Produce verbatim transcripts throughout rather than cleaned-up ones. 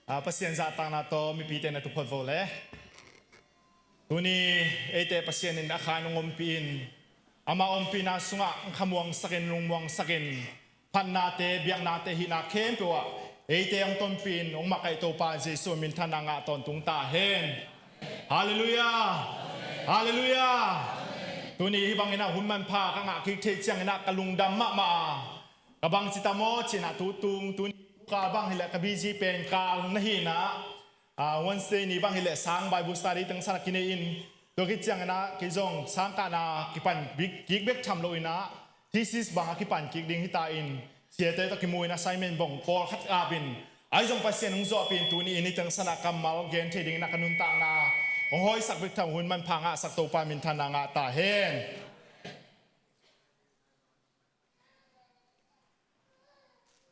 A, Pasian zahtakna tawh mipite na tuphot vo le. Tuni eite Pasian in a khan hong ompih in, ama ompihna sungah khamuangsakin, lungmuangsakin, phatnate, biaknate, hihna khempeuh ah eite hong tonpih in hong makaih Topa Jesuh minthanna ngah tawntung ta hen. Halleluiah. Halleluiah. Tuni hih bangin ah hun manpha ka ngah kik theih ciangin ah ka lungdam mahmah a, ka bangci tam aw ci-in ah tutung, tuni ka bang hileh ka busy pen kal na hi-in ah, a, Wednesday ni bang hileh sang Bible study teng san a kinei in, tua khit ciangin ah kei zong sangkahna kipan kik bek tham loin ah thesis bang a kipan kik ding hi ta in, siate tawh kimu in assignment bang pawlkhat ap in, ahi zong Pasian hong zawhpih in tuni in hih teng san ah kammal gen thei dingin ah ka nuntakna hong hawisak bek tham, hun manpha ngahsak Topa minthanna ngah ta hen.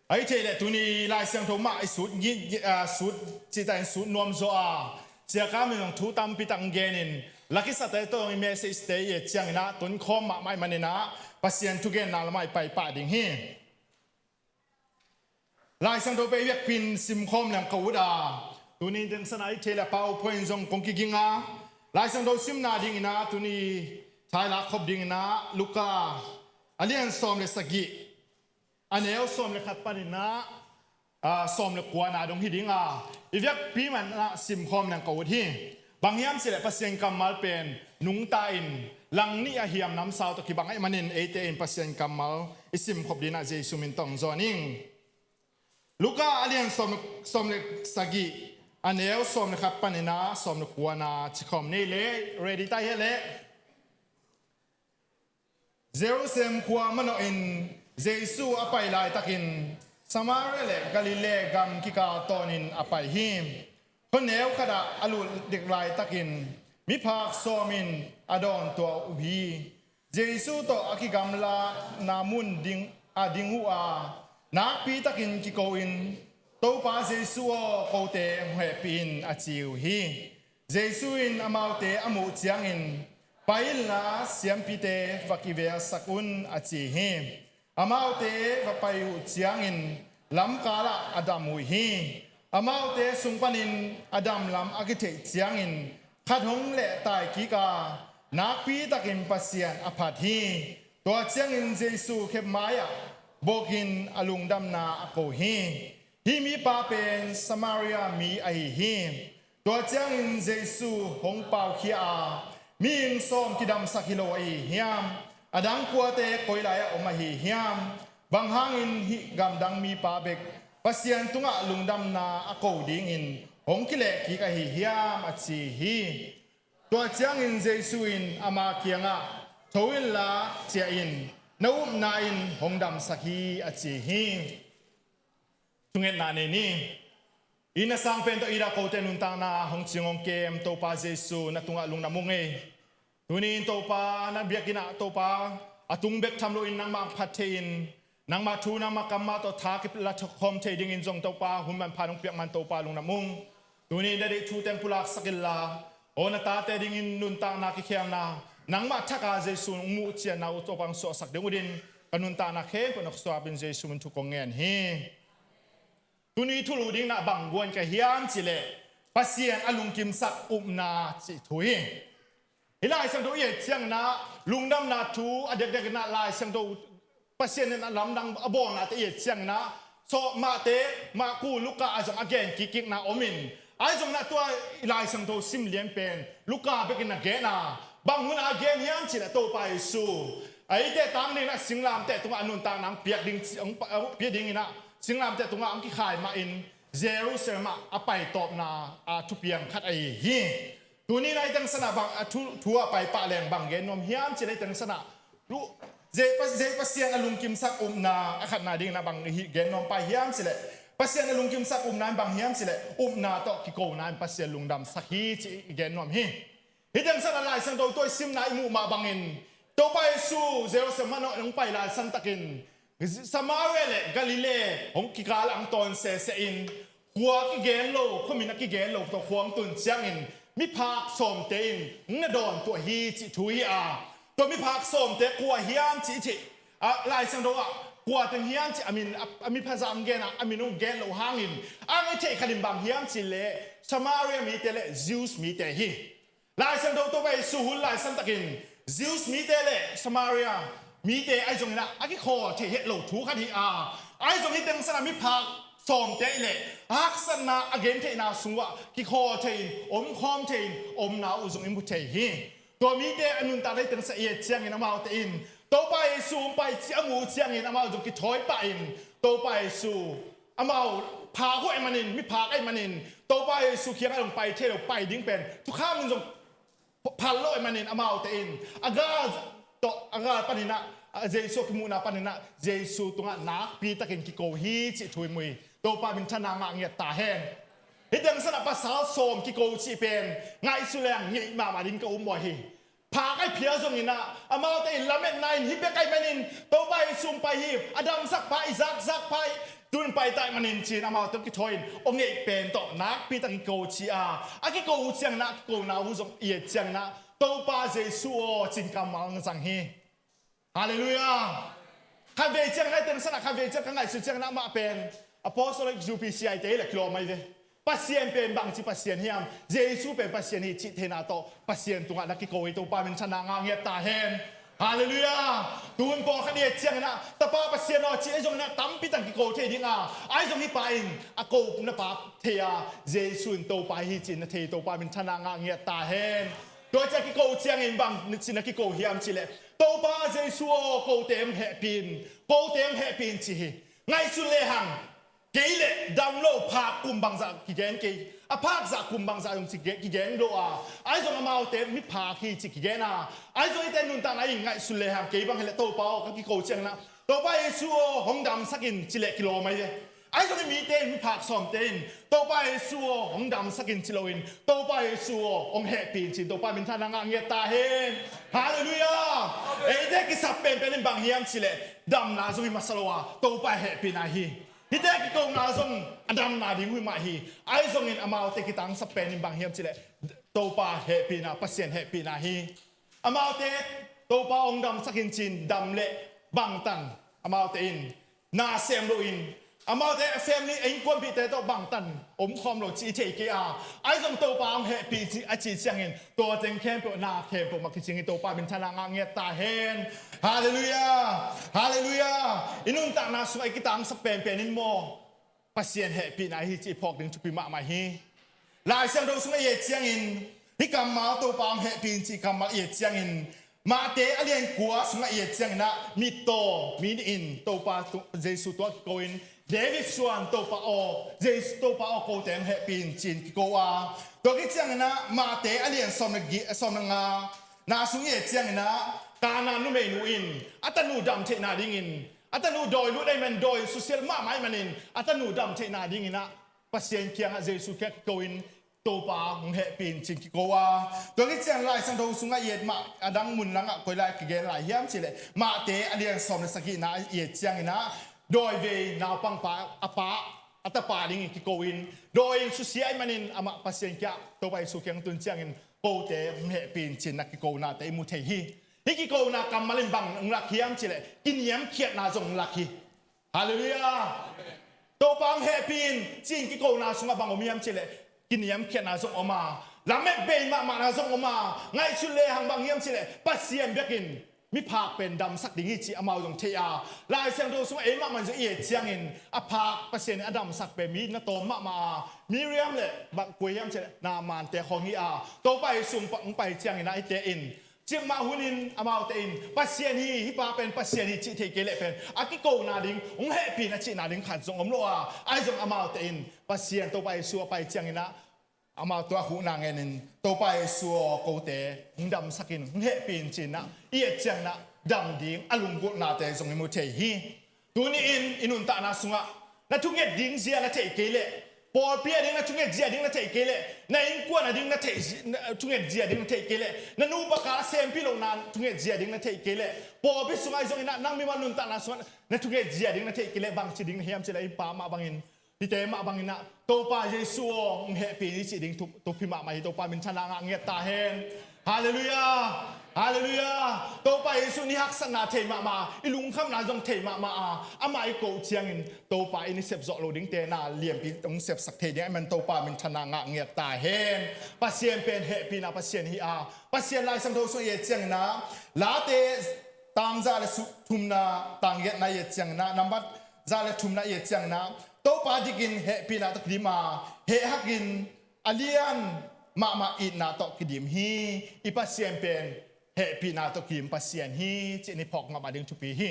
Ahi thei leh tuni Lai Siangtho mah i sut ngi-, a, sut cihta in sut nuam zaw a, Sia Kam in zong thu tampi tak hong gen in, lakisate tawh i message te i et ciangin ah tonkhawm mahmah ahih manin ah Pasian thugenna lamah i pai pah ding hi. Lai Siangtho pen i biakpi'n simkhawm leng ka ut a, tuni teng san ah ahi thei leh PowerPoint zong kong kiging a, Lai Siangtho simna dingin ah tuni thailak khop dingin ah Luka a lian sawm le sagih, a neu sawm le khat panin ah, a, sawm le kuana dong hi ding a, i biakpi man ah simkhawm leng ka ut hi. Bang hiam cih leh Pasian kammal pen nungta in langnih a hiam namsau tawh kibang ahih manin eite in Pasian kammal i simkhop dingin ah Jesuh min tawh hong zawn ing. Luka a lian sawm, sawm le sagih, a neu sawm le khat panin ah sawm le kuana cikhawm ni leh, ready ta hia leh. Jerusalem khua manawhin Jesuh a pai laitakin Samaria le Galilee gam kikal tawnin a pai hi. Khuaneu khatah a lut dek laitakin miphak sawm in a dawntuah uh hi. Jesuh tawh a kigamlana mun ding, a ding uh a, nakpi takin kiko in, "Topa Jesuh aw, kote hong hehpih in," a ci uh hi. Jesuh in amaute a muh ciangin, "Pai inla siampite va kivelsak un," a ci hi. Amaute va pai uh ciangin lamkalah a dam uh hi. Amaute sung panin a dam lam a kitheih ciangin khat hong lehtai kik a, nakpi takin Pasian a phat hi. Tua ciangin Jesuh khebai-ah bukin a lungdamna a ko hi. Hih mipa pen Samaria mi ahi hi. Tua ciangin Jesuh hong paukhia a, "Mihing sawm kidamsak hi lo ahi hiam? A dang khuate koi lai-ah om ahi hiam? Bang hangin hih gamdang mipa bek Pasian tungah lungdamna a ko dingin hong kilehkik ahi hiam?" a ci hi. Tua ciangin Jesuh in ama kiangah, "Tho inla ciah in, na upna in hong damsak hi," a ci hi. Thungetna nei ni. I na sang pen tawh i dah kote nuntakna hong cing hong kem Topa Jesuh na tungah lungdam ung ei. Tuni in Topa na biakinn ah Topa a tung bek tham loin nangmah phat thei in, nangmah thu nangmah kammal tawh tha kila khawm thei dingin zong Topa hun manpha nong piak man Topa lungdam ung. Tuni na deih thu teng pulaksak inla, aw na tate dingin nuntakna kikhelna, nangmah thak a Jesuh hong muh cianna uh Topa hong suahsak ding uh din, ka nuntakna khempeuh na suah in Jesuh min thu kong ngen hi. Tuni thulu ding na bang guan ka hiam cih leh, Pasian a lungkimsak upna cih thu hi. Hih Lai Siangtho i et ciangin ah, lungdamna thu a dekdek in ah Lai Siangtho Pasian in a lamdang a bawlnate i et ciangin ah, sawmahte, Marku, Luka ah zong a gen kikkikna om in, ahi zongin ah tua i Lai Siangtho sim lian pen Luka bekin a gen a, bang hun a gen hiam cih leh Topa Jesuh eite tang dingin ah singlamteh tungah a nuntakna hong piak ding, hong pia dingin ah singlamteh tungah hong kikhai mah in Jerusalem ah a paitawpna a thupiang khat ahi hi. Tuni in ah hih teng san ah bang a thu, thu a paipah leng bang gen nuam hiam cih leh hih teng san ah lu-, zei Pa-, zei Pasian a lungkimsak upna a khatna dingin ah bang hih gen nuam pai hiam cih leh, Pasian a lungkimsak upna in bang hiam cih leh, upna tawh kikona in Pasian lungdamsak hi cih i gen nuam hi. Hih teng san ah Lai Siangtho tua i simna i muh mah bangin, Topa Jesuh Jerusalem ah hong pai lai santakin Samaria le Galilee hong kikal ah hong tawn sese in, khua kigen lo, khuamin a kigen lo tawh khua hong tun ciangin miphak sawmte in hong na dawntuah hi cih thu hi a, tua miphak sawmte kua hiam cih i theih a, Lai Siangtho ah kua teng hiam cih a min, a, a mi pha zah hong gen a, a min hong gen loh hangin, a hong i theih khat in bang hiam cih leh Samaria mite le Jews mite hi. Lai Siangtho Topa Jesu hun laisam takin Jews mite le Samaria mite ahi zongin ah a kikhawl thei het lo thu khat hi a, ahi zong hih teng san ah miphak sawmte i leh a haksatna a gentheihna sung uah kikhawl thei-in, omkhawm thei-in omna uh zong i mu thei hi. Tua mite a nuntakna hih teng san i et ciangin amaute in Topa Jesu hong pai cih a mu uh ciangin amau zong kithawi pah in Topa Jesu amau phak uh ahih manin, miphak ahih manin Topa Jesu kiangah zong pai thei lo, pai ding pen thukham in zong phal lo ahih manin amaute in a gal tawh, a gal panin ah, a Jesu a kimuhna panin ah Jesu tungah nakpi takin kiko hi cih thu i mu hi. Topa minthanna ngah ngiat ta hen. Hih teng san ah pasal sawm kiko cih pen ngaihsut leng ngeih mahmah ding ka um uh hi. Phak ahi phial zongin ah amaute in lametna in hih bek ahih manin Topa Jesu hong pai hi, a damsak pha, i zakzak pha hi, tun pai ta ahih manin ci-in amaute hong kithawi in aw ngeih pen tawh nakpi takin kiko ci a, a kiko uh ciangin ah, a kikona uh zong i et ciangin ah Topa Jesu aw cih kammal hong zang hi. Halleluiah. Khatvei ciangin ah hih teng san ah khatvei ciang ka ngaihsut ciangin ah amah pen Apostolic U P C I te hi leh kilawm ahi ve. Pasian pen bangci Pasian hiam, Jesu pen Pasian hi cih theihna tawh Pasian tungah na kiko hi. Topa minthanna ngah ngiat ta hen. Halleluiah. Tuhun pawlkhat i et ciangin ah Tapa Pasian aw cih ahi zongin ah tampi tak kiko thei ding a, ahi zong hih pa in a kona pa thei a, Jesu in Topa hi cih na thei. Topa minthanna ngah ngiat ta hen. Tua ciang kiko ciangin bang cih na kiko hiam cih leh Topa Jesu aw kote hong hehpih in, kote hong hehpih in ci hi. Ngaihsun lehang, kei leh dam lo phak kum bangzah kigen kei, a phak zah kum bangzah zong ci kigen lo a, ahi zong amaute miphak hi ci kigen a, ahi zong eite nuntakna in ngaihsun lehang kei bang hi leh Topa aw ka kiko ciangin ah Topa Jesu aw hong damsak in ci leh kilawm ahi ve. Ahi zongin mite in, miphak sawmte in Topa Jesu aw hong damsak in ci loin Topa Jesu aw hong hehpih in ci-in Topa minthanna ngah ngiat ta hen. Halleluiah. Eite kisap penpen in bang hiam cih leh damna zong hi masa lo a, Topa hehpihna hi. Hihte a kikona zong a damna ding uh hi mah hi. Ahi zongin amaute kitangsap pen in bang hiam cih leh Topa hehpihna, Pasian hehpihna hi. Amaute Topa hong damsak in ci-in dam leh bangtan amaute in na sem loin, amaute a family, a innkuanpihte tawh bangtan omkhawm lo cih i thei kei a, ahi zong Topa hong hehpih ci, a cih ciangin tua teng khempeuh, na khempeuh mah kicing hi. Topa minthanna ngah ngiat ta hen. Halleluiah. Halleluiah. I nuntakna sungah i kitangsap penpen in maw, Pasian hehpihna hi cih i phawk ding thupi mahmah hi. Lai Siangtho sungah i et ciangin hih kammal, Topa hong hehpih in cih kammal i et ciangin Matthai a lian kua sungah i et ciangin ah mittaw mi nih in Topa tu, Jesu tungah kiko in David suan Topa aw, Jesu Topa aw kote hong hehpih in ci-in kiko a, tua khit ciangin ah Matthai a lian sawm le gi, sawm le nga na sung i et ciangin ah Kana numeinu in a tanu dam theihna dingin, a tanu dawi lut ahih man, dawi susial mahmah ahih manin a tanu dam theihna dingin ah Pasian kiangah, Jesu kiangah kiko in Topa hong hehpih in ci-in kiko a, tua khit ciang Lai Siangtho sungah i et mah a dang mun langah koi lai kigen lai hiam cih leh Matthai a lian sawm le sagihna i et ciangin ah dawi vei naupangpa a pa, a tapa dingin kiko in, dawi in susia ahih manin amah Pasian kiangah, Topa Jesu kiang tun ciangin kote hong hehpih in ci-in na kikonate i mu thei hi. Hih kikona kammal in bang hong lak hiam cih leh kiniamkhiatna zong hong lak hi. Halleluiah. Topa hong hehpih in ci-in kikona sungah bang om hiam cih leh kiniamkhiatna zong om a, lamet bei mahmahna zong om a, ngaihsut lehang bang hiam cih leh Pasian biakinn miphak pen damsak ding hi cih amau zong thei a, Lai Siangtho sungah ei mahmah in zong i et ciangin a phak Pasian in a damsak pen mi na tawm mahmah a, Miriam le bang kua hiam cih leh Naaman te khawng hi a, Topa Jesu hong pai ciangin ah hihte in cikmah hunin amaute in Pasian hi, hih pa pen Pasian hi cih thei kei leh pen a kikona ding, hong hehpih in a cihna ding khat zong om lo a, ahi zong amaute in Pasian Topa Jesu a pai ciangin ah amau tungah huhna ngenin Topa Jesu aw kote hong damsak in, hong hehpih in ci-in ah i et ciangin ah dam ding a lunggulhnate zong i mu thei hi. Tuni-in i nuntakna sungah na thunget ding zia na theih kei leh, pawlpi a ding na thunget zia ding na theih kei leh, na innkuan a ding na theih zi-, na thunget zia ding na theih kei leh, na nupa ka a sempih lohna thunget zia ding na theih kei leh, pawlpi sungah ahi zongin ah nang mimal nuntakna sungah na thunget zia ding na theih kei leh, bangci ding na hiam cih leh hih pa mah bangin, hihte mah bangin ah Topa Jesu aw hong hehpih in i cih ding thup, thupi mahmah hi. Topa minthanna ngah ngiat ta hen. Halleluiah. Halleluiah. Topa Jesu in i haksatna thei mahmah a, i lungkhamna zong thei mahmah a, amah i koh ciangin Topa in i sepzawh lo dingte na lianpi hong sepsak thei ding ahih man Topa minthanna ngah ngiat ta hen. Pasian pen hehpihna Pasian hi a, Pasian Lai Siangtho sung i et ciangin ah, Late tang za le su- thumna, tang giatna i et ciangin ah, nambat za le thumna i et ciangin ah, Topa dikin hehpihna tawh kidim a, heh hakin a lian mahmah itna tawh kidim hi. I Pasian pen hehpihna tawh kidim Pasian hi, ci-in i phawk ngam a ding thupi hi.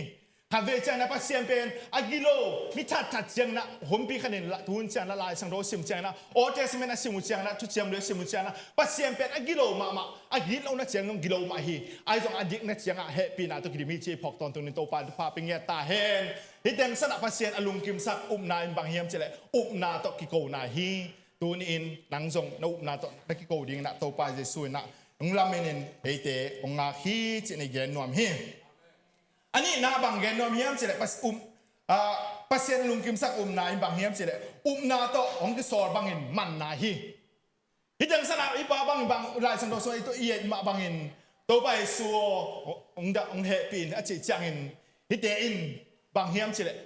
Khatvei ciangin ah Pasian pen a gilo, mi thatthat ciangin ah, humpi khatin la- tuhun ciangin ah Lai Siangtho a sim ciangin ah, Old Testament a sim uh ciangin ah, Thuciam Lui a sim uh ciangin ah, Pasian pen a gilo mahmah, a gitlohna ciang zong gilo mah hi. Ahi zong a dikna ciangah hehpihna tawh kidim hi, ci-in i phawk tawntungin Topa in thupha pia ngiat ta hen. Hih teng sanah Pasian a lungkimsak upna in bang hiam cih leh upna tawh kikona hi. Tuni-in nang zong na upna tawh na kiko dingin ah Topa Jesu in ah hong lamen in eite hong ngak hi, ci-in i gen nuam hi. A nihna bang gen nuam hiam cih leh Pas- um, ah, Pasian lungkimsak upna in bang hiam cih leh upna tawh hong kisawl bangin manna hi. Hih teng sanah i pa bang, bang Lai Siangtho sungah i et mah bangin Topa Jesu aw, hong da- hong hehpih in a cih ciangin hihte in bang hiam cih leh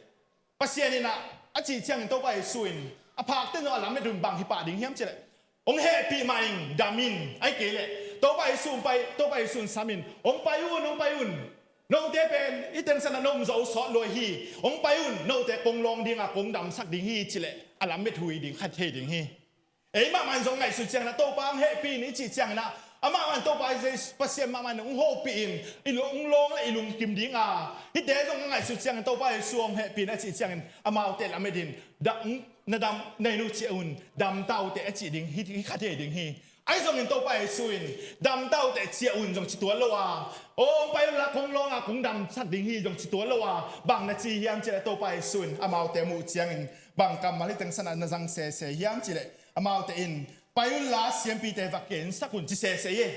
Pasian in ah a cih ciangin Topa Jesu in a phakte zong a lamet un bang hi pah ding hiam cih leh, hong hehpih mah ing, dam in, ahih kei leh Topa Jesu hong pai, Topa Jesu in sam in, hong pai un, hong pai un. Note pen hih teng sanah na om zo sawt lua hi. Hong pai un, note kong lawng ding a, kong damsak ding hi, cih leh a lamet uh hi ding, kha thei ding hi. Ei mahmah in zong ngaihsut ciangin ah Topa hong hehpih in i cih ciangin ah, amah mah in Topa Jesu Pasian mahmah in hong hopih in, i lung- hong lawng le i lungkim ding a, hihte zong a ngaihsut ciangin Topa Jesu hong hehpih in a cih ciangin amaute lamet in, da- na dam, na inn uh ciah un, dam ta uh teh a cih ding hi, hi kha thei ding hi. Ahi zongin Topa Jesu in, dam ta uh teh ciah un, zong ci tuan lo a, aw, hong pai unla, kong lawng a, kong damsak ding hi, zong ci tuan lo a, bang na ci hiam cih leh Topa Jesu in amaute muh ciangin bang kammal hih teng sanah na zang sese hiam cih leh, amaute in, pai unla siampite va kensak un, ci sese hi.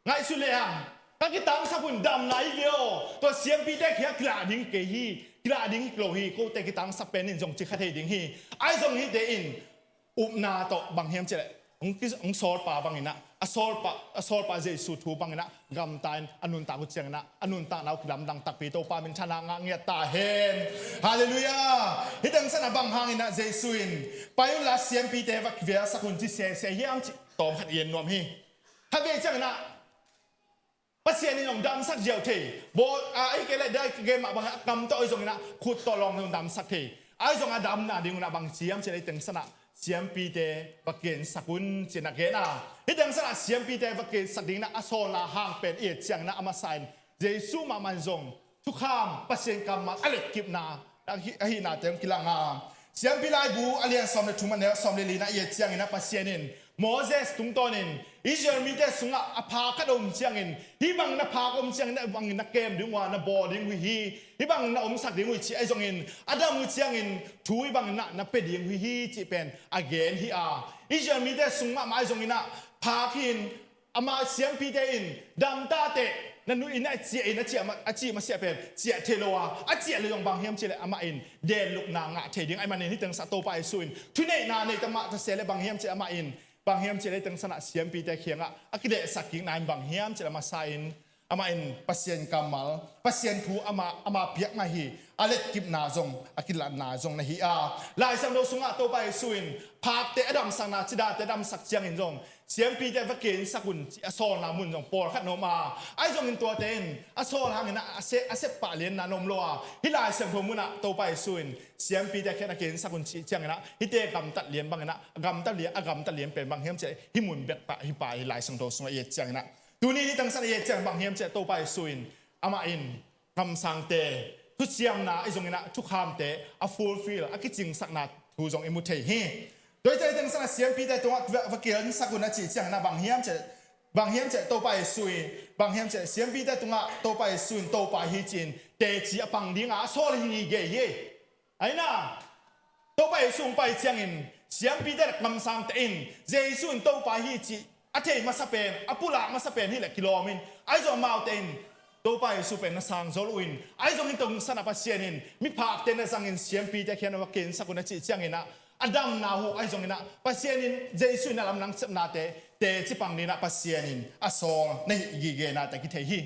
Ngaihsun le hang, ka kitangsap un, damna hi ve aw, tua siampite kiang kilah ding hi kei hi, kilah ding hi lo hi, kote kitangsap pen in, zong ci kha thei ding hi. Ahi zong hihte in upna tawh bang hiam cih leh, hong ki- hong sawlpa bangin ah, a sawlpa, a sawlpa Jesu thu bangin ah gamta in a nuntak uh ciangin ah, a nuntakna uh kilamdang takpi, Topa minthanna ngah ngiat ta hen. Halleluiah. Hih teng sanah bang hangin ah Jesu in, pai unla siampite va kivelsak un, ci sese hiam cih tawm khat i en nuam hi. Khatvei ciangin ah Pasian in hong damsak ziau thei. Bawl, a, ahih kei leh dai ka gen mah bang a kam tawh ahi zongin ah khut tawh lawng hong damsak thei. Ahi zong a damna ding un ah bang ci hiam cih leh hih teng sanah siampite va kensak un, ci-in a gen a. Hih teng sanah siampite va kensak dingin ah a sawlna hang pen i et ciangin ah a masa in Jesu mahmah in zong thukham, Pasian kammal a letkipna ahi- ahihnate hong kilang a. Siampi Laibu a lian sawm le thum, a neu sawm le lina i et ciangin ah Pasian in Moses tungtawnin Israel mite sungah a pha khat a om ciangin, hih bangin a pha a om ciangin, hih bangin na kem ding uh a, na bawl ding uh hi, hih bangin na omsak ding uh hi, ci ahi zongin, a dam uh ciangin thu hih bangin na, na pia ding uh hi, cih pen a gen hi a. Israel mite sung mahmah ahi zongin ah pha khin, ama siampite in, dam ta teh, na nu inn ah ciah in, a ciah ma- a cih masiah pen ciah thei lo a, a ciah le zong bang hiam cih leh amah in denlukna ngah thei ding ahih manin hih teng sanah Topa Jesu in thuneihna nei ta mah ta se leh bang hiam cih leh amah in, bang hiam cih leh hih teng sanah siampite kiangah a kidehsak kikna in bang hiam cih leh a masa in amah in Pasian kammal, Pasian thu ama, ama piak ngah hi. A letkipna zong, a kilatna zong na hi a. Lai Siangtho sungah Topa Jesu in phakte a damsakna, cidate a damsak ciangin zong siampite va kensak un, ci a sawlna mun zong pawlkhat na om a. Ahi zongin tuate in a sawl hangin ah a se- a sep pah lianna na om lo a. Hih Lai Siangtho munah Topa Jesu in siampite kiang a kensak un, cih ciangin ah hihte gamtat lian bangin ah, a gamtat lian, a gamtat lian pen bang hiam cih leh hih mun bek tah hi pah hi. Lai Siangtho sungah i et ciangin ah, tuni hih teng sanah i et ciangin bang hiam cih leh Topa Jesu in, amah in kamsangte, thuciamna ahi zongin ah thukhamte a fulfill, a kicingsakna thu zong i mu thei hi. Tua ahih ciangin hih teng sanah siampite tungah va- va kensak un a cih ciangin ah bang hiam cih leh, bang hiam cih leh Topa Jesu in, bang hiam cih leh siampite tungah Topa Jesu in Topa hi ci-in teci a pang ding a, a sawl hi ngei hi. Ahi na, Topa Jesu hong pai ciangin siampite le kamsangte in Jesu in Topa hi cih a thei masa pen, a pulak masa pen hi leh kilawm in, ahi zong amaute in Topa Jesu pen na sang zo lo in, ahi zong hih teng sanah Pasian in miphakte na zangin siampite kiang na va kensak un a cih ciangin ah, a damna uh ahi zongin ah Pasian in Jesu in a lamdang sepnate teci pang dingin ah Pasian in a sawl na hih gige na tawh kithei hi.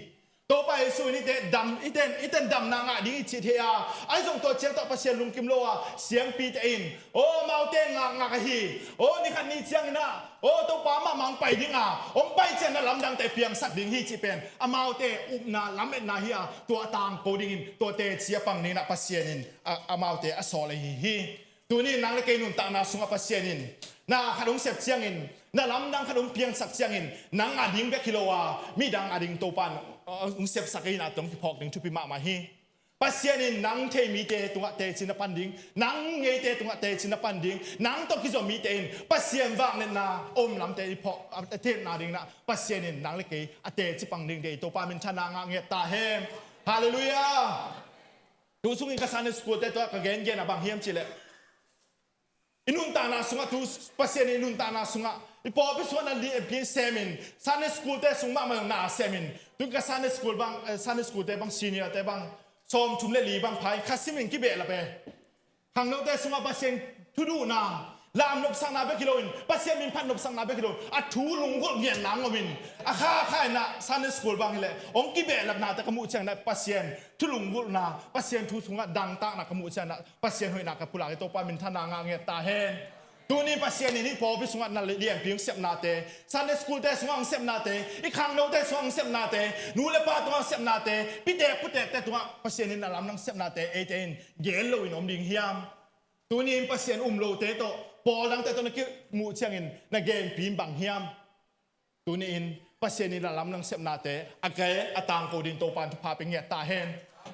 Topa Jesu in hihte dam, hihte in, hihte in damna ngah ding i cih thei a, ahi zong tua ciang tawh Pasian lungkim lo a, siampite in, aw, amaute ngakngak ahi, aw, ni khat ni ciangin ah, aw, Topa mahmah hong pai ding a, hong pai ciang na lamdangte piangsak ding hi cih pen amaute upna lametna hi a, tua a tangko dingin, tua teci a pang dingin ah Pasian in a, amaute a sawl ahi hi. Tuni nang le kei nuntakna sungah Pasian in na khat hong sep ciangin, na lamdang khat hong piangsak ciangin, nang a ding bek hi lo a, midang a ding Topa in, uh, hong sepsak ahihna tawh hong kiphawk ding thupi mahmah hi. Pasian in nang thei mite tungah teci na pan ding, nang ngeite tungah teci na pan ding, nang tawh kizom mite in Pasian vangliatna om lamte i phawk a, a theihna dingin ah Pasian in nang le kei a teci pang ding deih Topa minthanna ngah ngiat ta hen. Halleluiah. Tu sungin ka Sunday school te tawh ka gengen a bang hiam cihleh, i nuntakna sungah tu, Pasian i nuntakna sungah, i pawlpi sungah na lianpi semin, Sunday school te sung mahmah na semin, tu ka Sunday school bang, eh, Sunday school te bang, senior te bang, sawmthum le li bang pha in kha simin kibehlap e. Khangnote sungah Pasian thuduhna, lam nopsakna bek hi loin, Pasian min phat nopsakna bek hi loin, a thu lunggulh ngiatna hong omin, a kha kha in ah Sunday school bang hileh hong kibehlapnate ka muh ciangin ah Pasian thu lunggulhna, Pasian thu sungah dangtakna ka muh ciangin ah Pasian hoihna ka pulak hi. Topa minthanna ngah ngiat ta hen. Tuni Pasian in hih pawlpi sungah na lianpi hong sepnate, Sunday school te sungah hong sepnate, i khangnote sungah hong sepnate, nu le pa tungah hong sepnate, pitek putekte tungah Pasian in na lamdang sepnate eite in gen loin om ding hiam? Tuni in Pasian um lote tawh, pawl dangte tawh na kimuh ciangin na genpi in bang hiam? Tuni in Pasian in na lamdang sepnate a gen a tangko dingin Topa in thupha pia ngiat ta hen.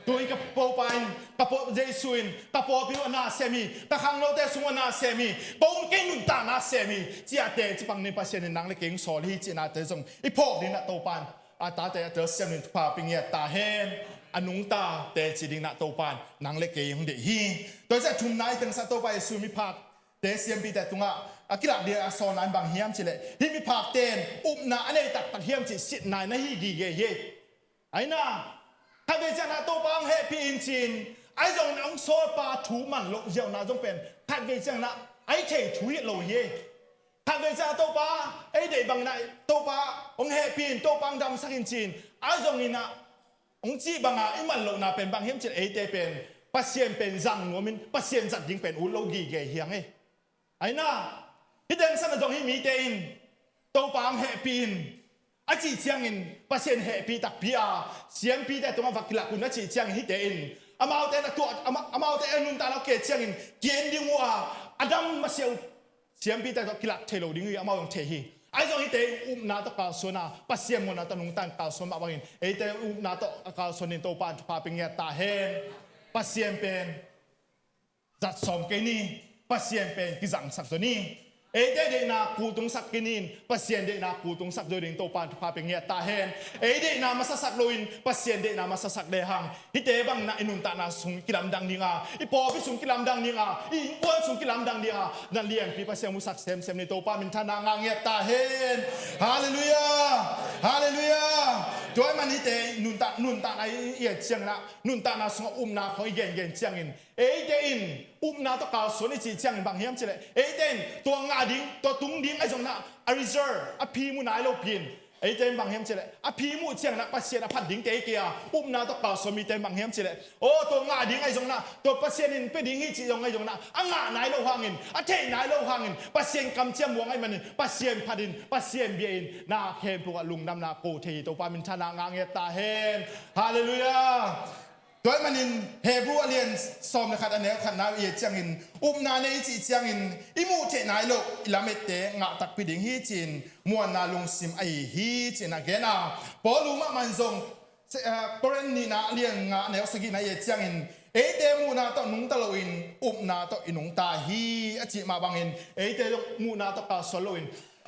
Tuni ka Topa in, ka paw Jesu in, ka pawlpi uh a na sem hi, ka khangnote sung uh a na sem hi, ko kei nuntakna sem hi, ciate cipang dingin Pasian in nang le kei hong sawl hi cihnate zong i phawk dingin ah Topa in a tate a telsiam dingin thupha pia ngiat ta hen. A nungta teci dingin ah Topa in nang le kei hong deih hi. Tua ciah thumna i tengsa Topa Jesu miphak te siampite tungah a kilak ding a sawlna in bang hiam cihleh, hih miphakte in upna a nei taktak hiam cih sitna in na hi gige hi. Aina, khatvei ciangin ah Topa hong hehpih in ci-in, ahi zongin hong sawlpa thu man loh ziauna zong pen khatvei ciangin ah a i thei thu hi lo hi. Khatvei ciangin ah Topa ei deih bangin ah Topa hong hehpih in, Topa hong damsak in ci-in, ahi zongin ah hong cih banga i man lohna pen bang hiam cihleh, eite pen Pasian pen zang nuamin Pasian zat ding pen ut lo gige hi hang e. Aina, hih teng sana zong hih mite in Topa hong hehpih in a cih ciangin Pasian hehpih takpi a, siampite tungah va kilak un a cih ciangin hihte in amaute na tuah, ama, amaute a nuntakna uh kei ciangin ki-en ding uh a, a dam masiah uh siampite tawh kilak thei lo ding uh hi, amau zong thei hi. Ahi zong hihte upna tawh kalsuan a, Pasian muanna tawh nungta in kalsuan mah bangin eite upna tawh a kalsuan dingin Topa in thupha pia ngiat ta hen. Pasian pen zat sawm kei ni, Pasian pen kizangsak zaw ni. Eite deihna kultungsak kei ni in, Pasian deihna kultungsak zaw dingin Topa in thupha pia ngiat ta hen. Ei deihna masasak loin Pasian deihna masasak lehang, hihte bangin ah i nuntakna sung kilamdang ding a, i pawlpi sung kilamdang ding a, i innkuan sung kilamdang ding a, na lianpi Pasian musak semsem ni. Topa minthanna ngah ngiat ta hen. Halleluiah. Halleluiah. Tua ahih man hihte nuntak, nuntakna i et ciangin ah, nuntakna sungah upna khawng i gengen ciangin, eite in upna tawh kalsuan i cih ciangin bang hiam cihleh, eite in tua ngah ding, tua tung ding ahi zongin ah a result a phim uh nai lopi in, eite in bang hiam cihleh, a phim uh ciangin ah Pasian a phat dingte hi kei a, upna tawh kalsuan mite in bang hiam cihleh, aw, tua ngah ding ahi zongin ah, tua Pasian in pia ding hi cih zong ahi zongin ah, a ngah nai lo hangin, a theih nai lo hangin Pasian kamciam muang ahih manin Pasian phat in, Pasian bia in, na khempeuh ah lungdamna ko thei hi. Topa minthanna ngah ngiat ta hen. Halleluiah. Tua ahih manin Hebru a lian sawm le khat a neu khatna i et ciangin, upna nei i cih ciangin i muh theih nai loh i lamette ngah takpi ding hi ci-in muanna lungsim ahi hi ci-in a gen a. Paul uh mahmah in zong, se-, ah, Korin nihna a lian nga a neu sagihna i et ciangin, eite muhna tawh nungta loin upna tawh i nungta hi a cih mah bangin, eite zong muhna tawh kalsuan loin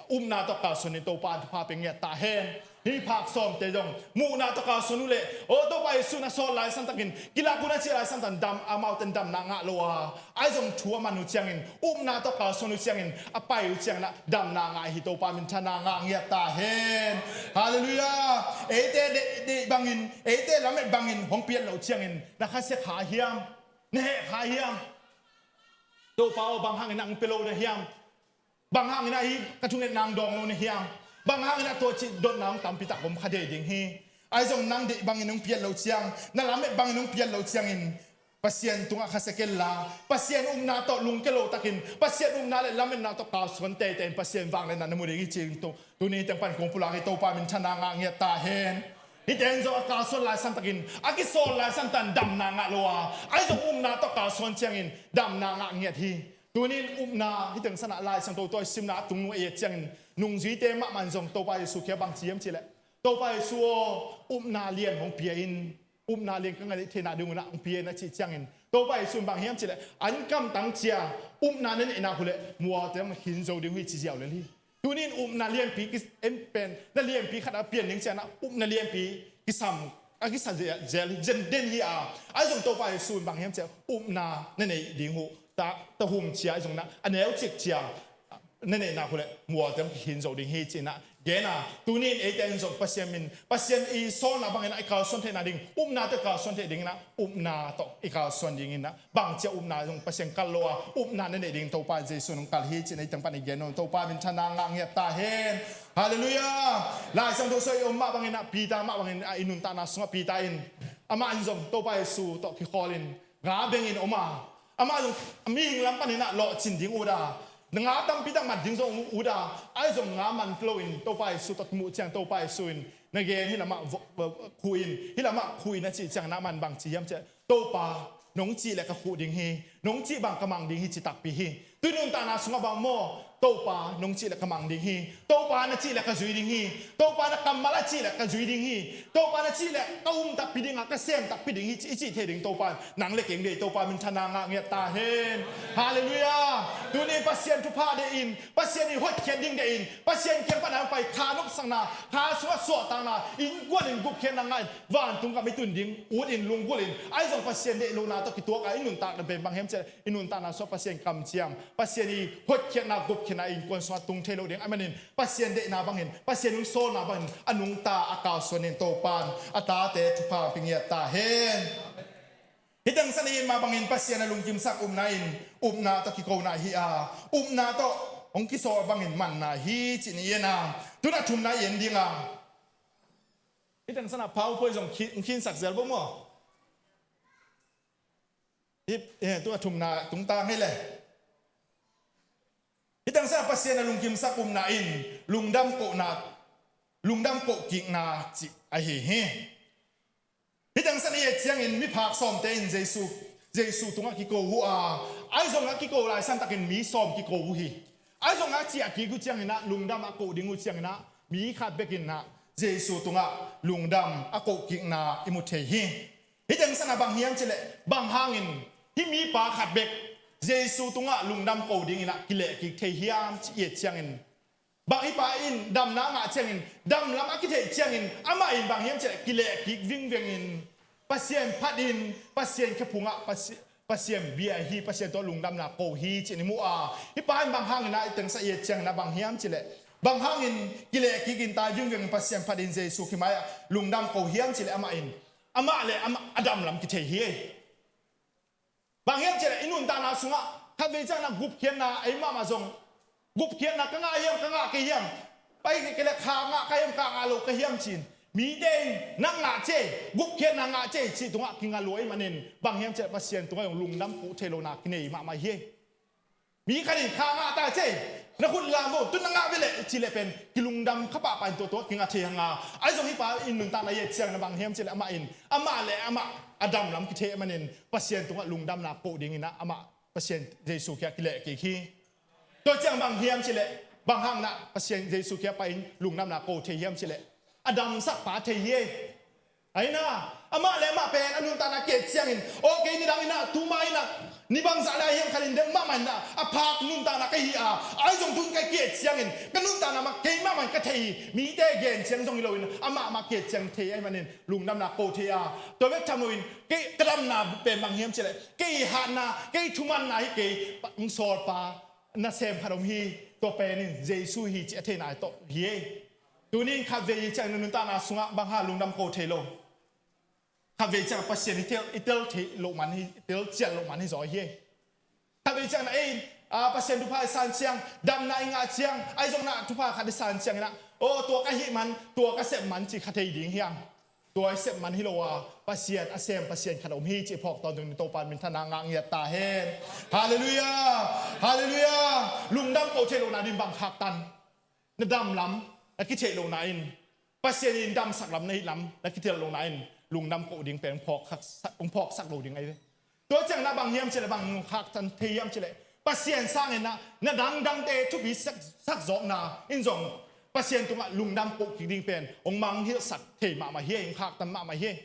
upna tawh kalsuan in Topa in thupha pia ngiat ta hen. Hih phak sawmte zong muhna tawh kalsuan uh leh, aw, Topa Jesu na sawt lai santakin, kilak un a cih lai santakin dam, amaute in damna ngah lo a, ahi zong thu a man uh ciangin, upna tawh kalsuan uh ciangin, a pai uh ciangin ah damna ngah hi. Topa minthanna ngah ngiat ta hen. Halleluiah. Eite deih, deih bangin, eite lamet bangin hong pian loh ciangin na khasia kha hiam? Na heh kha hiam? Topa aw, bang hangin ah hong pia lo na hiam? Bang hangin ah hih ka thungetna hong dawng lo na hiam? Bang hangin a tua cih dotna hong tampi tak om kha dei ding hi. Ahi zong nang deih bangin hong piat lo ciang, na lamet bangin hong piat lo ciangin Pasian tungah khasia kenla, Pasian upna tawh lungke lo takin Pasian upna le lametna tawh kalsuan teitei in Pasian vangliatna na mu ding hi ci-in tu, tuni teng pan kong pulak hi. Topa minthanna ngah ngiat ta hen. Hihte in zong a kalsuan laisan takin, a kisawl laisan tan damna ngah lo a, ahi zong upna tawh kalsuan ciangin damna ngah ngiat hi. Tuni in upna, hih teng sanah Lai Siangtho tua i simna a tungnung ei et ciangin nungzuite mahmah in zong Topa Jesu kiang bang ci hiam cih leh, Topa Jesu aw, upna lian hong pia in, upna lian ka ngah theihna ding un ah hong pia in a cih ciangin Topa Jesu in bang hiam cih leh, an kamtang cia upna na neih nak uh leh mualte hong khin zo ding uh hi ci ziau lel hi. Tuni in upna lianpi ki, en pen, na lianpi khat a pian ding ciangin ah upna lianpi kisam, a kisa zel, zel, zen den hi a. Ahi zong Topa Jesu in bang hiam cih leh upna na neih ding uh, ta, ta hum cia, ahi zong na, a neu cik cia na neih nak uh leh mualte hong khin zo ding hi ci-in ah gen a. Tuni in eite in zong Pasian min, Pasian i sawlna bangin ah i kalsuan theihna ding, upna tawh i kalsuan theih dingin ah upna tawh i kalsuan dingin ah, bang cia upna zong Pasian kal lo a, upna na neih ding Topa Jesu in hong kal hi ci-in ei teng pan i gen uh. Topa minthanna ngah ngiat ta hen. Halleluiah. Lai Siangtho sung i om mah bangin ah, Peter mah bangin ah, i nuntakna sungah Peter in amah in zong Topa Jesu tawh kikhawl in nga bengin om a, amah zong mihing lam panin ah lawhcin ding ut a, nga tampi tak mat ding zong ut a, ahi zong nga man lo in Topa Jesu tawh kimuh ciang Topa Jesu in na gen hih lamah vo-, vo-, khuh in, hih lamah khuh in a cih ciangin amah in bang ci hiam cih leh, Topa, nong cih leh ka khuh ding hi, nong cih bang ka mang ding hi ci takpi hi. Tui nuntakna sungah bang maw, Topa, nong cih leh ka mang ding hi, Topa, na cih leh ka zui ding hi, Topa, na kammal a cih leh ka zui ding hi, Topa, na cih leh ka um takpi ding a, ka sem takpi ding hi ci, i cih thei ding Topa, nang le keng deih Topa minthanna ngah ngiat ta hen. Halleluiah. Tuni Pasian thupha deih in, Pasian i hotkhiat ding deih in, Pasian kiang pan a pai kha nopsakna, kha sungah suahtakna, innkuan in gupkhiatna ngah in, vantung gam i tun ding ut in lunggulh in, ahi zong Pasian deih lohna tawh kituak a i nuntakna pen bang hiam cih leh, i nuntakna sungah Pasian kamciam, Pasian i hotkhiatna, gupkhiatna innkuan sungah tung thei lo ding ahih manin Pasian deihna bangin, Pasian hong sawlna bangin a nungta a kalsuan in Topa in a tate thupha pia ngiat ta hen. Hih teng san i en mah bangin Pasian a lungkimsak upna in upna tawh kikona hi a, upna tawh hong kisawl bangin manna hi ci-in i en a. Tu-in a thumna i en ding a. Hih teng sanah PowerPoint zong khi-, hong khinsak zel vo maw. Hih, eh, tu a thumna tungtang hi le. Hih teng sanah Pasian a lungkimsak upna in lungdam kohna, lungdam kohkikna cih ahi hi. Hih teng san i et ciangin miphak sawmte in Jesu, Jesu tungah kiko uh a, ahi zongin a kiko laisan takin mi sawm kiko uh hi. Ahi zongin a ciah kik uh ciangin ah lungdam a koh ding uh ciangin ah mi khat bekin ah Jesu tungah lungdam a kohkikna i mu thei hi. Hih teng sanah bang hiam cih leh, bang hangin hih mipa khat bek Jesu tungah lungdam ko dingin ah kilehkik thei hiam cih i et ciangin, bang hih pa in damna ngah ciangin, damlam a kitheih ciangin, amah in bang hiam cih leh kilehkik vingvengin, Pasian phatin, Pasian khephungah, Pasi-, Pasian bia hi, Pasian tawh lungdamna ko hi cih i mu a. Hih pa in bang hangin ah hih teng sanah i et ciangin ah bang hiam cih leh, bang hangin kilehkik in tai vingvengin Pasian phatin Jesu kimai-ah lungdam ko hiam cih leh amah in, amah le amah a damlam kithei hi. Bang hiam cih leh i nuntakna sungah khatvei ciangin ah gupkhiatna ei mahmah zong, gupkhiatna ka ngah hiam, ka ngah kei hiam, pai kei leh kha ngah ka hiam, kha ngah lo ka hiam ci-in mite in na ngah cei, gupkhiatna ngah cei cih tungah kinga lua ahih manin bang hiam cih leh Pasian tungah zong lungdam ko thei lohna kinei mahmah hi. Mi khat in kha ngah ta cei, na khut lam vo, tu-in na ngah ve leh cih leh pen kilungdam kha pahpah in tua tungah kinga thei hang a. Ahi zong hih pa in nuntakna i et ciangin ah bang hiam cih leh amah in, amah le amah a damlam kithei ahih manin Pasian tungah lungdamna ko dingin ah amah Pasian Jesu kiang kilehkik hi. Tua ciang bang hiam cih leh, bang hangin ah Pasian Jesu kiang pai-in lungdamna ko thei hiam cih leh, a damsak pa thei hi. Ahi na, amah le amah pen a nuntakna ki et ciangin, aw kei nidang in ah, tuma in ah, ni bangzah le a hiam khat in deuh mahmah in ah, a phak nuntakna ka hi a, ahi zong tu-in ka ki et ciangin ka nuntakna mah kei mahmah in ka thei hi. Mite gen ciang zong hi loin amah mah ki et ciang thei ahih manin lungdamna ko thei a. Tua bek tham loin kei ka damna pen bang hiam cih leh, kei hatna, kei thumanna hi kei, hong sawlpa nasem khat om hi, tua pen in Jesu hi cih a theihna tawh hi. Tuni in khatvei hi ciangin nuntakna sungah bang hang lungdam ko thei lo. Khatvei ciang Pasian i tel, i tel theih loh man hi, i tel ciat loh man hi zaw hi. Khatvei ciang na ei, a, Pasian thupha i san ciang, damna i ngah ciang, ahi zongin ah thupha khat i san ciangin ah, aw, tua ka hih man, tua ka sep man ci kha thei ding hiam? Tua i sep man hi lo a, Pasian a sem Pasian khat om hi cih phawk tawntung ding Topa minthanna ngah ngiat ta hen. Halleluiah. Halleluiah. Lungdam ko theih lohna ding bang khaktan? Na dam lam na kitheih lohna in, Pasian in damsak lam na hih lam na kitheih lohna in, lungdam ko ding pen hong phawksak, hong phawksak lo ding ahi ve. Tua ciang na bang hiam cih leh, bang khaktan thei hiam cih leh, Pasian sangin ah na dangdangte thupi sak, sak zawkna in zong Pasian tungah lungdam ko kik ding pen hong mangngilhsak thei mahmah hi, hong khaktan mahmah hi.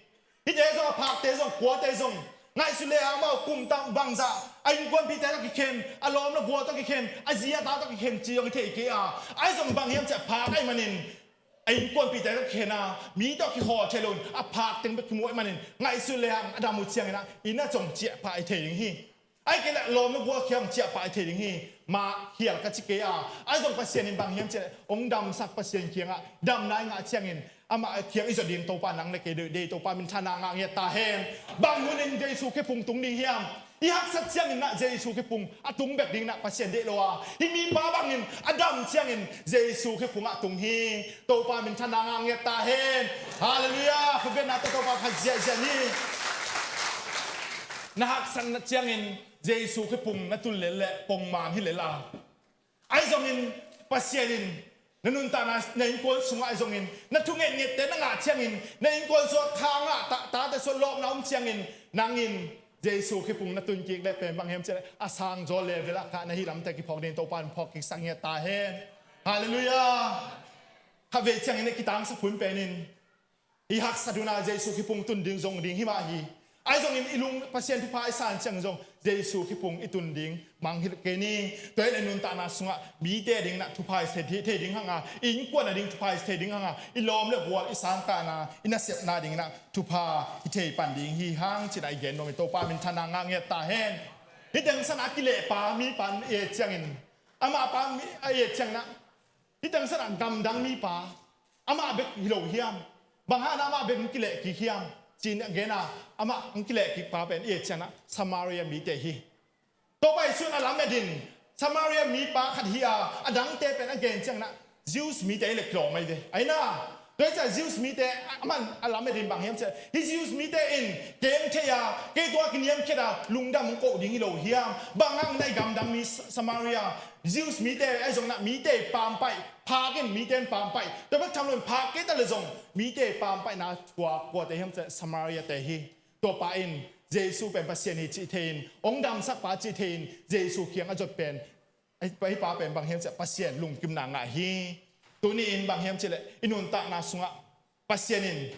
Hihte zong, a phakte zong, kuate zong, ngaihsut le hang, amau kum tam bangzah a innkuanpihte tawh kikhen, a lawm le gual tawh kikhen, a zi a ta tawh kikhen ci zong i thei kei a, ahi zong bang hiam cih leh phak ahih manin a innkuanpihte tawh kikhen a, mi tawh kihawl thei loin a phak teng bek kimu ahih manin, ngaihsut le hang a dam uh ciangin ah inn ah zong ciah pah i thei ding hi. Ahih kei leh lawm le gual kiang ciah pah i thei ding hi. Mah khial ka ci kei a, ahi zong Pasian in bang hiam cih leh hong damsak Pasian kiangah damna i ngah ciangin amah kiang i zot ding Topa nang le kei deih, deih Topa minthanna ngah ngiat ta hen. Bang hunin Jesu khephung tung ding hiam? I haksat ciangin ah Jesu khephung a tung bek ding in ah Pasian deih lo a, hih mipa bangin a dam ciangin Jesu khephung ah tung hi. Topa minthanna ngah ngiat ta hen. Halleluiah. Khuabenna tawh Topa phat ziahziah ni. Na haksatna ciangin Jesu khephung na tun lel leh pongman hi lel a, ahi zongin Pasian in na nuntakna, na innkuan sungah ahi zongin na thungetngette na ngah ciangin, na innkuan sungah kha ngah ta, tate sungah lawpna om ciangin, nang in Jesu khephung na tun kik leh pen bang hiam cih leh a sangzaw level ah kha na hih lamte kiphawk ding Topa in phawk kiksak ngiat ta hen. Halleluiah. Khatvei ciangin i kitangsap hun pen in i haksat hun ah Jesu khephung tun ding zong ding hi mah hi. Ahi zongin i lung, Pasian thupha i san ciang zong Jesu khephung i tun ding mangngilh kei ni. Tua hi leh nuntakna sungah mite dingin ah thupha i thei, thei ding hang a, i innkuan a ding thupha i thei ding hang a, i lawm le gual, i sangkahna, i nasepna dingin ah thupha i thei pan ding hi hang ci-in ah i gen nuam hi. Topa minthanna ngah ngiat ta hen. Hih teng san a kilehpa mipa i et ciangin, amah pa mi a i et ciangin ah, hih teng san a gamdang mipa amah bek hi lo hiam? Bang hang amah bek hong kileh kik hiam? Ci-in a gen a, amah hong kileh kik pa pen i et ciangin ah Samaria mite hi. Topa Jesu in a lamet in Samaria mipa khat hi a, a dangte pen a gen ciangin ah Jews mite hi leh kilawm ahi ve. Ahi na, tua hi ciang Jews mite, aman a lamet in bang hiam cih leh, hih Jews mite in kei hong thei a, kei tungah kiniamkhiat a, lungdam hong koh ding hi lo hiam? Bang hang na i gamdang mi Sa-, Samaria, Jews mite, ahi zongin ah mite i pampaih, phak in mite in pampaih, tua bek tham loin phak kei ta leh zong mite i pampaihna kua, kuate hiam cih leh Samaria-te hi. Tua pa in Jesu pen Pasian hi cih thei-in, hong damsak pa cih thei-in, Jesu kiang a zot pen, hih pa pen bang hiam cih leh Pasian lungkimna ngah hi. Tuni in bang hiam cih leh i nuntakna sungah Pasian in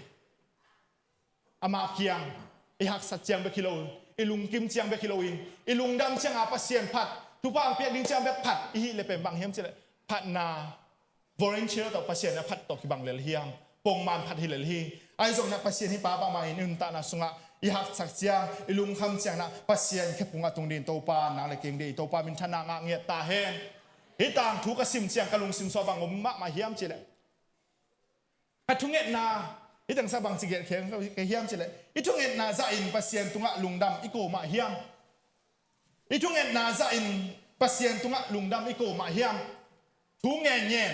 amah kiang i haksat ciang bek hi lo, i lungkim ciang bek hi loin, i lungdam ciang a Pasian phat, thupha hong piak ding ciang bek phat i hih leh pen bang hiam cih leh phatna volunteer tawh, Pasian a phat tawh kibang lel hiam? Pongman phat hi lel hi. Ahi zongin ah Pasian hih pa bangmah in i nuntakna sungah i haksak ciang, i lungkham ciangin ah Pasian khephung a tung ding Topa nang le kei deih hi. Topa minthanna ngah ngiat ta hen. Hih tangthu ka sim ciang ka lungsim sungah bang om mahmah hiam cih leh, ka thungetna, hih teng san bang ci gelh kei hiam cih leh, i thungetna zahin Pasian tungah lungdam i ko mah hiam? I thungetna zahin Pasian tungah lungdam i ko mah hiam? Thu ngen ngen,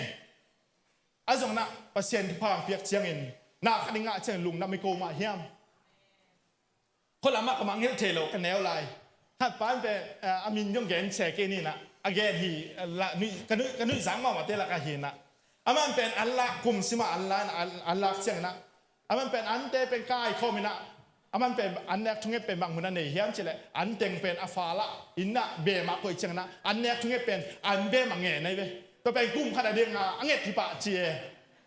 ahi zongin ah Pasian thupha hong piak ciangin, na khat i ngah ciangin lungdam i ko mah hiam? Khua lamah ka mangngilh thei lo, ka neu lai. Khat pa in pen, eh, a min zong gen sia kei ni in ah, a gen hi, eh, la, nui, ka nui, ka nuihzak mahmahte lakah hi in ah, aman pen an lak, kum simah an lak, an, an lak ciangin ah, aman pen ante pen kaikhawm in ah, aman pen an nek thunget pen bang hun a nei hiam cih leh, an teng pen a fa lah in ah bem a koih ciangin ah, an nek thunget pen an bem a ngen ahi ve. Tua pen kum khat a ding a, a nget hi pah ci e.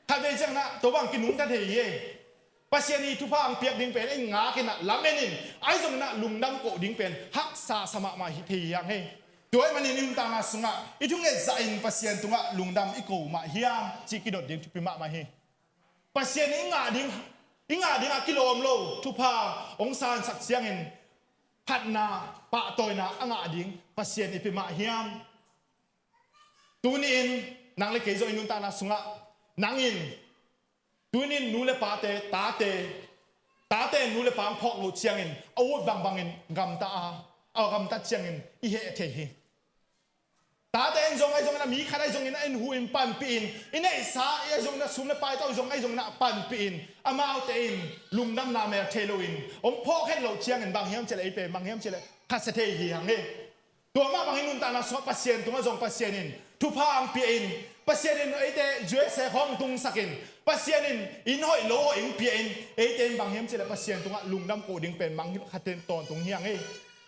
Khatvei ciangin ah tua bang kinungta thei hi e. Pasian i thupha hong piak ding pen i ngak in ah, lamen in, ahi zongin ah lungdam koh ding pen haksa sa mahmah hi thei hi hang e. Tua ahih manin i nuntakna sungah i thunget zahin Pasian tungah lungdam i ko mah hiam cih kidot ding thupi mahmah hi. Pasian i ngah ding, i ngah ding a kilawm lo thupha hong sansak ciangin phatna, pahtawina a ngah ding Pasian i pia mah hiam? Tuni in nang le kei zong i nuntakna sungah, nang in, tuni in nu le pate, tate, tate in nu le pa hong phawk loh ciangin a ut bangbangin gamta a, a gamta ciangin i heh thei hi. Tate in zong ahi zongin a, mi khat ahi zongin a, in hu in panpih in, i neihsa ahi zongin a, sum le pai tawh zong ahi zongin a panpih in, amaute in lungdamna mel thei loin hong phawk het loh ciangin bang hiam cih leh ei pen bang hiam cih leh khasia thei hi hang hi. Tua mah bangin nuntakna sungah Pasian tungah zong Pasian in thupha hong pia in, Pasian in eite U S A khawng tungsak in, Pasian in inn hoih lo hoih hong pia in, eite in bang hiam cih leh Pasian tungah lungdam ko ding pen mangngilh khatin tawntung hi hang hi.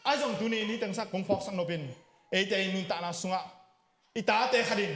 Ahi zong tuni in hih teng sungah kong phawksak nop in, eite in nuntakna sungah i tate khat in,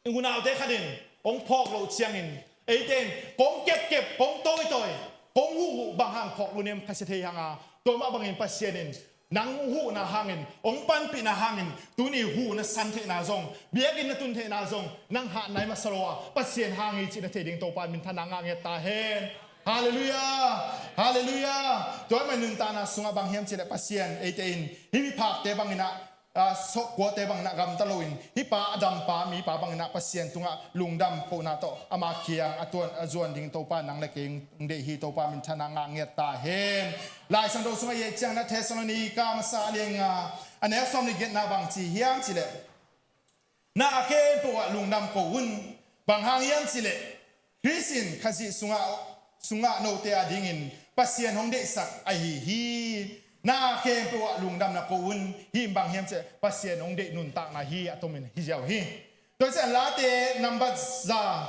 i unaute khat in hong phawk loh ciangin, eite in kong kepkep, kong tawitawi, kong huhhuh bang hang phawk lo nem khasia thei hang a, tua mah bangin Pasian in nang huhna hangin, hong panpihna hangin tuni huhna san theihna zong, biakinn na tun theihna zong nang hahna i masa lo a, Pasian hang hi cih na thei ding Topa minthanna ngah ngiat ta hen. Halleluiah. Halleluiah. Tua mah nuntakna sungah bang hiam cih leh Pasian eite in hih miphakte bangin ah, a, sawhkuate bangin ah gamta loin hih pa a dampa mipa bangin ah Pasian tungah lungdam kohna tawh ama kiang a tuan a zuan ding Topa nang le kei hong deih hi. Topa minthanna ngah ngiat ta hen. Lai Siangtho sungah i et ciangin ah Thessalonika masa a lian nga a neu sawm le giatna bang ci hiam cih leh, na a khempeuh ah lungdam ko un. Bang hang hiam cih leh Khrist in Khazih sungah, sungah note a dingin Pasian hong deihsak ahi hi. Na a khempeuh ah lungdamna ko un. Hih in bang hiam cih leh Pasian hong deih nuntakna hi a tomin hi ziau hi. Tua ciang Late number za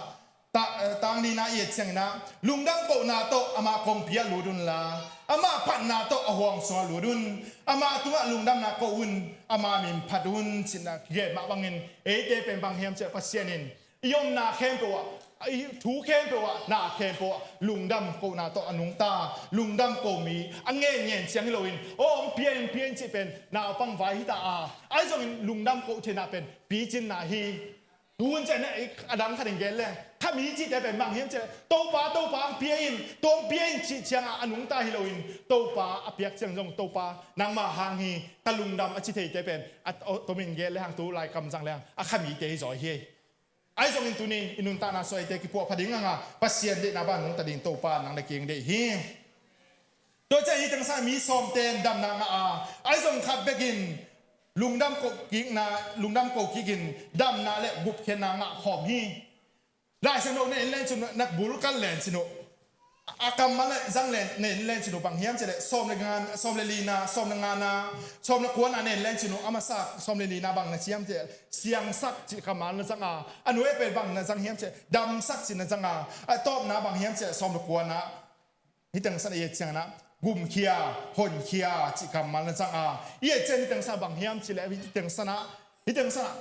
ta-, eh, tang nihna i et ciangin ah lungdam kohna tawh ama kongpi ah lut unla, ama phatna tawh a huang sungah lut un. Ama tungah lungdamna ko un, ama min phat un, cihna kigen mah bangin eite pen bang hiam cih leh Pasian in i omna khempeuh ah, i thu khempeuh ah, na khempeuh ah lungdam kohna tawh a nungta, lungdam ko mi a ngenngen ciang hi loin, aw hong pia in, pia in cih pen naupang vai hi ta a, ahi zongin lungdam ko theihna pen picinna hi. Tun ciang na a dang khat in gen leng, kha mi cihte pen bang hiam cih leh Topa, Topa hong pia in, tua hong pia in cih ciangah a nungta hi loin Topa a piak ciang zong Topa nangmah hang hi, ka lungdam a ci theite pen a tomin gen le hang tu lai kam zang le hang a kha mite hi zaw hi. Ahi zongin tuni i nuntakna sungah eite kipuah pha ding hang a, Pasian deihna bang nungta ding Topa nang le kei hong deih hi. Tua ciang hih teng sungah mi sawmte in damna ngah a, ahi zong khat bekin lungdam ko kikna, lungdam ko kikin damna le gupkhiatna ngah khawm hi. Lai Siangtho na en len cin uh, na bul kal len cin uh, a kammal le zang len, na en len cin uh bang hiam cih leh sawm le nga, sawm le lina, sawm le ngana, sawm le kuana na en len cin uh, a masa sawm le lina bang na ci hiam cih leh siangsak cih kammal na zang a, a nuai pen bang na zang hiam cih leh damsak cih na zang a, a tawpna bang hiam cih leh sawm le kuana. Hih teng sungah i et ciangin ah gumkhia, honkhia cih kammal na zang a, i et ciang hih teng sungah bang hiam cih leh hih teng sungah, hih teng sungah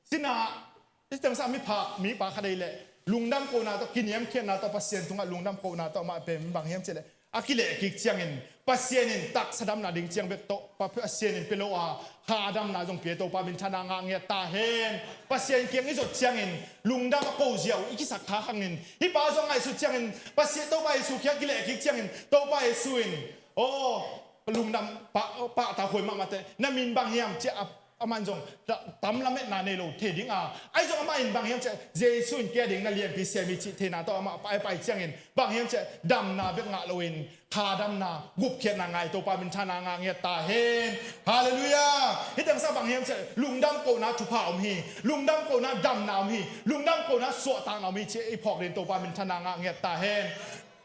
sinah, hih teng sungah miphak mipa khat ei leh lungdam kohna tawh, kiniamkhiatna tawh, Pasian tungah lungdam kohna tawh amah pen bang hiam cih leh a kileh kik ciangin Pasian in taksa damna ding ciang bek tawh, Pa-, Pasian in pia lo a, kha damna zong pia. Topa minthanna ngah ngiat ta hen. Pasian kiang i zot ciangin lungdam a ko ziau i kisak kha hangin, hih pa zong ngaihsut ciangin Pasian, Topa Jesu kiang kileh kik ciangin Topa Jesu in, aw, lungdam pah, pahtak huai mahmah teh, na min bang hiam ci a, amah in zong ta-, tam lametna nei lo thei ding a, ahi zong amah in bang hiam cih leh Jesu in kei a ding na lianpi sem hi cih theihna tawh amah pai, pai ciangin bang hiam cih leh damna bek ngah loin kha damna, gupkhiatna ngah hi. Topa minthanna ngah ngiat ta hen. Halleluiah. Hih teng sungah bang hiam cih leh lungdam kohna thupha om hi. Lungdam kohna damna om hi. Lungdam kohna suahtakna om hi cih i phawk ding Topa minthanna ngah ngiat ta hen.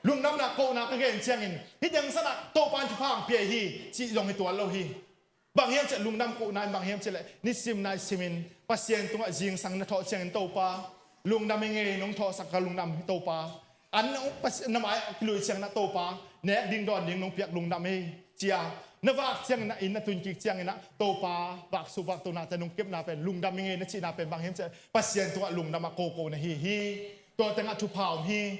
Lungdamna kohna ka gen ciangin hih teng sungah Topa in thupha hong pia hi cih zong hi tuan lo hi. Bang hiam cih leh lungdam kohna in bang hiam cih leh nisim nai simin Pasian tungah zingsang na thawh ciangin, Topa, lungdam ing ei, nong thawhsak ka lungdam hi Topa. An nong Pasian na mai-ah kilui ciangin ah, Topa, nek ding dawn ding nong piak lungdam ei, ci-a na vak ciangin ah, inn na tun kik ciangin ah, Topa, vaksuk vaktonate nong kepna pen lungdam ing ei na cihna pen bang hiam cih leh Pasian tungah lungdam a koko na hi hi. Tua tengah thupha om hi.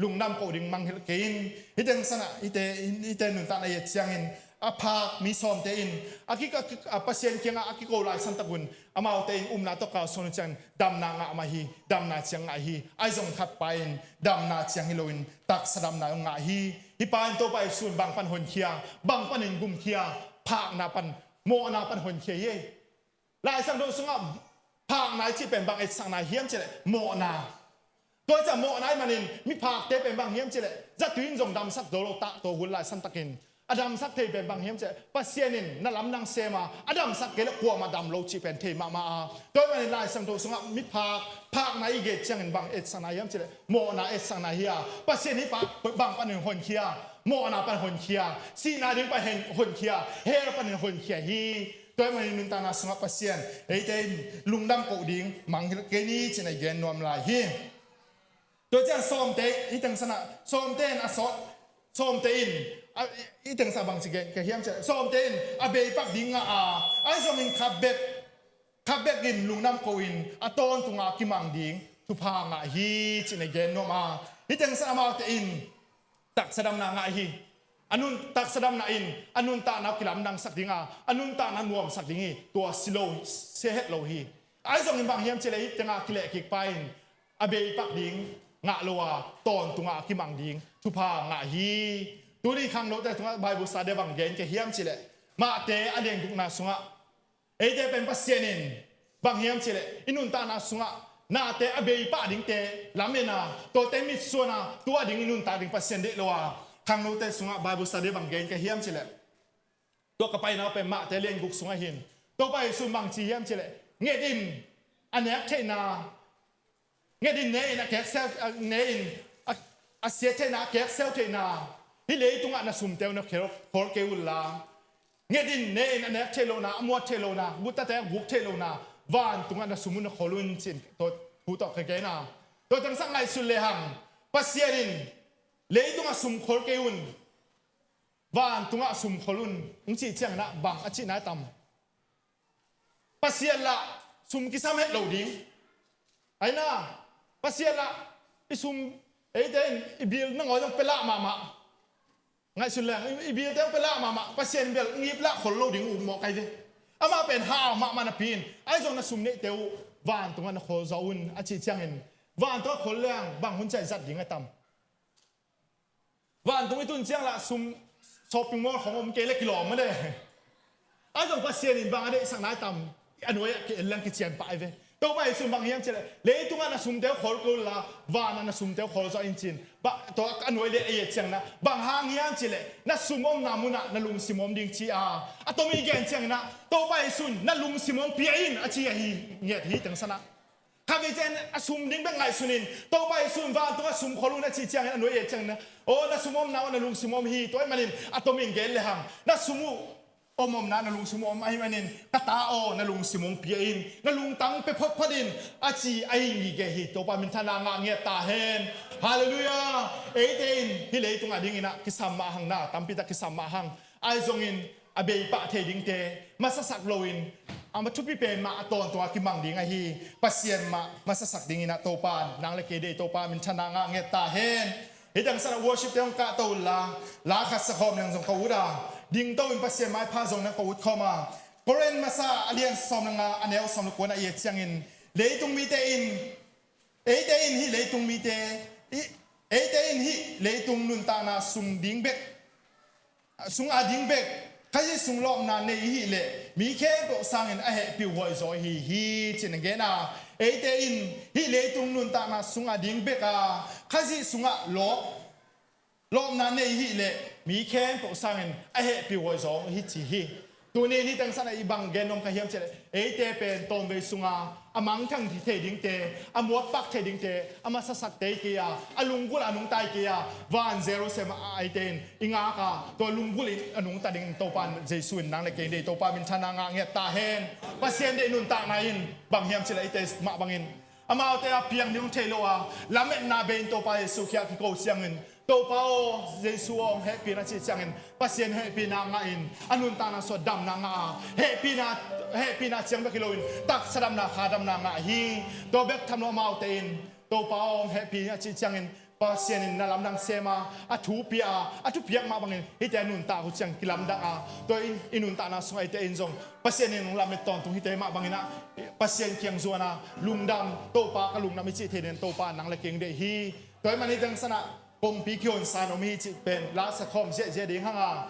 Lungdam ko ding mangngilh kei in. Hih teng sungah, hihte, hihte nuntakna i et ciangin a phak mi sawmte in a ki, a ki, a Pasian kiangah a kiko lai santak un, amaute in upna tawh kalsuan uh ciangin damna ngah mah hi. Damna ciang ngah hi. Ahi zong khat pa in damna ciang hi loin taksa damna ngah hi. Hih pa in Topa Jesu in bang pan honkhia, bang panin gumkhia, phakna pan, mawhna pan honkhia hi. Lai Siangtho sungah phakna i cih pen bang etsakna hiam cih leh mawhna. Tua ciang mawhna ahih manin miphakte pen bang hiam cih leh zatui in zong damsak zo lo, tah tua hun lai santakin A damsak thei pen bang hiam cih leh Pasian in na lamdang sem a, a damsak kei leh kuamah dam lo cih pen thei mahmah a. Tua ahih manin Lai Siangtho sungah miphak phakna i gen ciangin bang etsakna hiam cih leh mawhna etsakna hi a, Pasian hih pa bang panin honkhia, mawhna pan honkhia, sihna ding pan honkhia, hell panin honkhia hi. Tua ahih manin nuntakna sungah Pasian eite in lungdam ko ding mang kei ni ci-in a gen nuam lai hi. Tua ciang sawmte, hih teng sanah sawmte in a sawt, sawmte in a, hih teng sanah bangci gen ka hiam cih leh sawmte in a beipak ding ngah a, ahi zongin khat bek, khat bek in lungdam ko-in a tawntungah kimang ding thupha ngah hi ci-in a gen nuam a. Hih teng sanah amaute in taksa damna ngah hi. A nun, taksa damna in a nuntakna kilamdangsak ding a, a nuntakna nuamsak ding hi. Tua si lo, sia het lo hi. Ahi zongin bang hiam cih leh hih tengah kilehkik pa in a beipak ding ngah lo a, tawntungah kimang ding thupha ngah hi. Tuni khangnote tungah Bible study bang gen ka hiam cih leh Matthai a lian gukna sungah eite pen Pasian in bang hiam cih leh i nuntakna sungah nate a beipah dingte lamen a, tuate mitsuan a, tua ding i nuntak ding Pasian deih lo a. Khangnote sungah Bible study bang gen ka hiam cih leh tua ka paina pen Matthai lian guk sungah hin Topa Jesu in bang ci hiam cih leh nget in a nek theihna, nget in ne in a kekseu, a, ne in a, a siat theihna, a kekseu theihna, hih leitungah na sumte uh na khol, khol kei un la. Nget in ne in a nek theih lohna, a muat theih lohna, guttate a guk theih lohna, vantungah na sum uh na khol un ci-in tua thu tawh ka gen a. Tua teng sanah ngaihsun lehang Pasian in leitungah sum khol kei un, vantungah sum khol un hong cih ciangin ah bang a cihna tam? Pasian lah sum kisam het lo ding. Aina, Pasian lah i sum, eite in i bil nangawn zong pia lah mahmah. Ngaihsun leng, i, i bilte zong pia lah mahmah. Pasian bel ngip lah khol lo ding uh mawk ahi ve. Amah pen hau mahmah napi in, ahi zong na sum neihte uh vantungah na khol zaw un a cih ciangin, vantungah khol leng bang hun ciah zat ding a tam? Vantung i tun ciang lah sum shopping mall khong om kei le kilawm mah le. Ahi zong Pasian in bang a deihsak nai tam, a nuai ah ki-en leng kician pah ahi ve. Topa Jesu in bang hiam cih leh, leitungah na sumte uh khol kul la, vanah na sumte uh khol zaw in ci-in. Bah, tua a nuai le a et ciang na, bang hang hiam cih leh, na sum omna munah na lungsim om ding ci a, a tomi gen ciang na, Topa Jesu in na lungsim hong pia in a ci ahi ngiat hi teng sanah. Khatvei ciang a sum ding bek ngaihsun in, Topa Jesu in vantung a sum khol un a cih ciangin a nuai et ciangin, aw, na sum omna uh na lungsim om hi, tua ahih manin a tomin gen lehang, na sum uh om omna na lungsim om ahih manin, ka ta aw, na lungsim hong pia in, na lungtang pia photphot in a ci ahi ngige hi. Topa minthanna ngah ngiat ta hen. Halleluiah. Eite in hih leitung a dingin ah kisam mah hang na, tampi tak kisam mah hang. Ahi zongin a beipah thei dingte masasak loin, a ma thupi pen mah a tawntung a kimang ding ahi Pasian mah masasak dingin ah Topa nang le kei deih, Topa minthanna ngah ngiat ta hen. Hih teng sanah worship te hong kahto un la, la khat sakhawm leng zong ka ut a, dingto in Pasian maipha zong nang ka ut khawm a. Korin masa a lian sawm le nga a neu sawm le kuana i et ciangin, leitung mite in, eite in hih leitung mite, i, eite in hih leitung nuntakna sung ding bek, sung a ding bek, Khazih sung lawpna nei i hih leh mi khempeuh sangin a hehpih huai zaw ihi hi, ci-in a gen a. Eite in hih leitung nuntakna sung a ding bek a, Khazih sungah lawp, lawpna nei i hih leh mi khempeuh sangin a hehpih huai zaw hi ci hi. Tuni in hih teng sanah i bang gen nuam ka hiam cih leh, eite pen tawmvei sunga a mangthang thei dingte, a muatpak thei dingte, a masasak tei kei a, a lunggulh a nungtai kei a, van Jerusalem a eite in i ngak a, tua lunggulh in a nungta dingin Topa Jesu in nang le kei deih, Topa minthanna ngah ngiat ta hen. Pasian deih nuntakna in bang hiam cih leh eite mah bangin amaute a piang ding thei lo a, lametna bei in Topa Jesu kiang kiko ciangin, Topa aw, Jesu aw, hong hehpih in a cih ciangin, Pasian hehpihna ngah in, a nuntakna sungah damna ngah a, hehpihna, hehpihna ciang bek hi loin, taksa damna, kha damna ngah hi. Tua bek tham lo amaute in, Topa aw, hong hehpih in a cih ciangin, Pasian in na lamdang sem a, a thu pia a, a thupiak mah bangin, hihte a nuntak uh ciang kilamdang a, tua in, i nuntakna sungah eite in zong, Pasian in hong lamet tawntung hihte mah bangin ah, Pasian kiang zuan a, lungdam, Topa ka lungdam i cih thei den, Topa nang le kei deih hi. Tua ahih manin hih teng sanah, kongpi kihonsa in om hi cih pen la sakhawm ziahziah ding hang a,